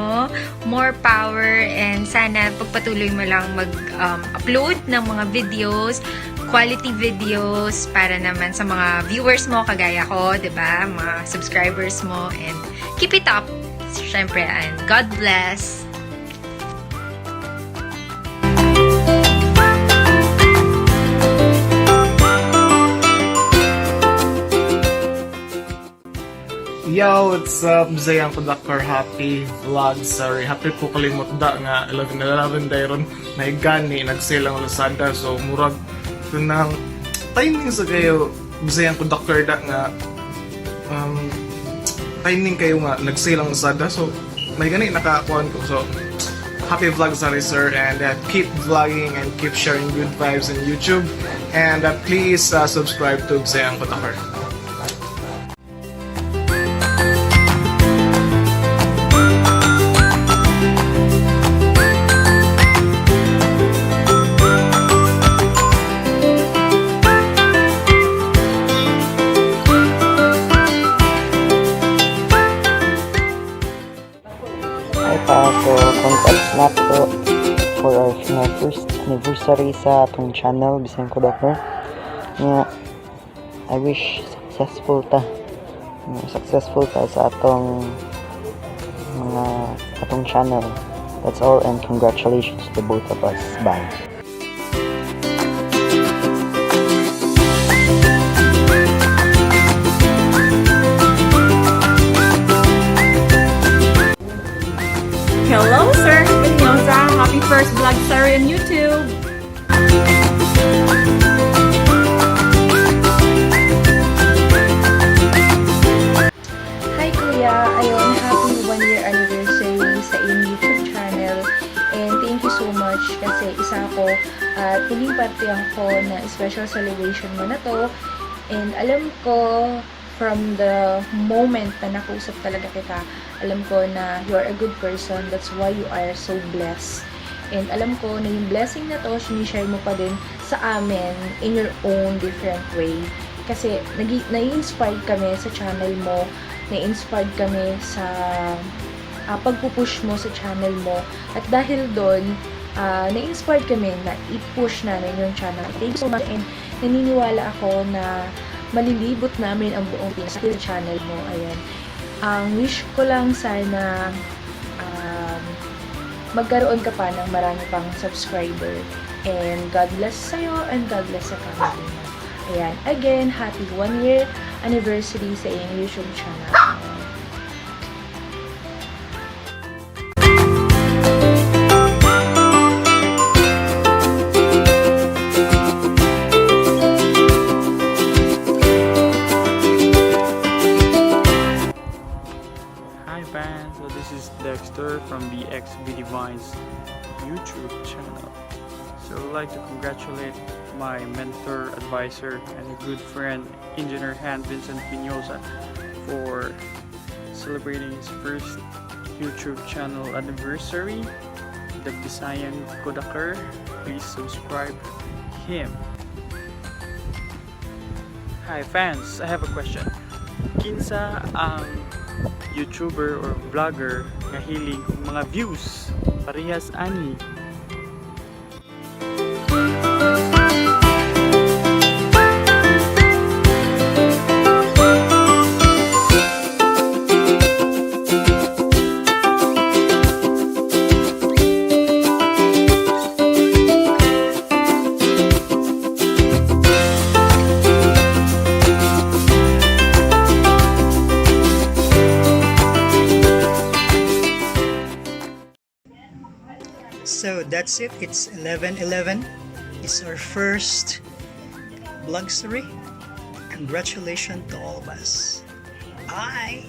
no? More power and sana pagpatuloy mo lang mag-upload ng mga videos, quality videos para naman sa mga viewers mo kagaya ko, 'di ba? Mga subscribers mo and keep it up. Syempre, and God bless. Yo, what's up? Bisayang Kudakar, happy vlog. Sorry, happy ko kalimot da nga 11:11 dayron may gani nag-sale ang Lazada. So murag nang timing sa kayo Bisayang Kudakar da nga timing kayo nga nag-sale ang Lazada. So may gani nakakuan ko. So happy vlog, sorry sir, and keep vlogging and keep sharing good vibes on YouTube and please subscribe to Bisayang Kudakar. Hi pa, so congrats na po for our nga first anniversary sa atong channel, Bisan ko Dakar. Nga, I wish successful ta. Nga, successful ta sa atong mga atong channel. That's all and congratulations to both of us. Bye. Hello, sir. Mendoza. Happy first vlog, sir, on YouTube. Hi Kuya! Ayun, happy 1 year anniversary sa iyong YouTube channel. And thank you so much kasi isa ako at naging parte ako na special celebration mo na to. And alam ko from the moment na nakausap talaga kita, alam ko na you are a good person. That's why you are so blessed. And alam ko na yung blessing na to, sinishare mo pa din sa amin in your own different way. Kasi nai-inspired kami sa channel mo, na-inspired kami sa pagpupush mo sa channel mo. At dahil doon, na-inspired kami na i-push namin yung channel. Thank you so much and naniniwala ako na malilibot namin ang buong Pinas sa channel mo. Ayan. Ang wish ko lang sana magkaroon ka pa ng marami pang subscriber. And God bless sa'yo and God bless sa family mo. Ayan. Again, happy 1 year anniversary sa iyong YouTube channel. Hi fans, so this is Dexter from the XB Divines YouTube channel. So I'd like to congratulate my mentor, advisor, and a good friend, Engineer Han Vincent Pinoza, for celebrating his first YouTube channel anniversary, the Bisayan Kodaker. Please subscribe him. Hi fans, I have a question. Kinsa ang YouTuber or vlogger nga hilig og mga views parehas ani? So that's it. It's 11:11. It's our first vlog story. Congratulations to all of us. Bye.